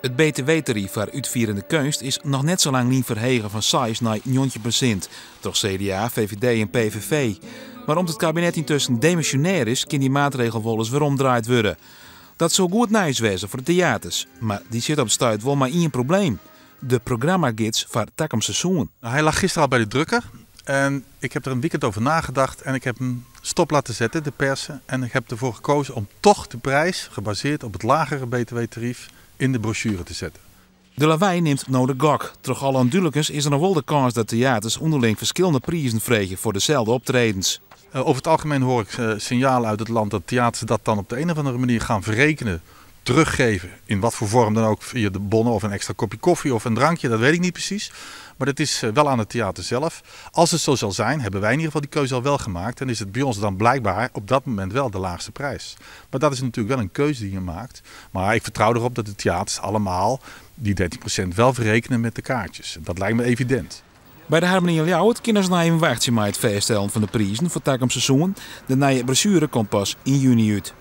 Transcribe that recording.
It btw-taryf foar útfierende keunst is noch net sa lang lyn ferhege fan 6 nei 19% troch CDA, VVD en PVV. Mar om't it kabinet yntusken demisjonêr is, kin dy maatregel wolris weromdraaid wurde. Dat soe goed nijs wêze foar de teaters, mar dy sitte op it stuit wol mei ien probleem, de programmagids foar takom seizoen. Hij lag gisteren al bij de drukker en ik heb er een weekend over nagedacht en ik heb hem stop laten zetten, de persen. En ik heb ervoor gekozen om toch de prijs, gebaseerd op het lagere btw-tarief, in de brochure te zetten. De Lawei nimt no de gok. Troch alle ûndúdlikens is der noch wol de kâns dat teaters ûnderling ferskillende prizen freegje foar deselde optredens. Over het algemeen hoor ik signalen uit het land dat theaters dat dan op de een of andere manier gaan verrekenen, teruggeven, in wat voor vorm dan ook, via de bonnen of een extra kopje koffie of een drankje, dat weet ik niet precies. Maar dat is wel aan het theater zelf. Als het zo zal zijn, hebben wij in ieder geval die keuze al wel gemaakt en is het bij ons dan blijkbaar op dat moment wel de laagste prijs. Maar dat is natuurlijk wel een keuze die je maakt. Maar ik vertrouw erop dat de theaters allemaal die 13% wel verrekenen met de kaartjes. Dat lijkt me evident. By de Harmonie yn Ljouwert kinne se noch even wachtsje mei it fêststellen fan de prizen foar takom seizoen. De nije brosjuere komt pas yn juny út.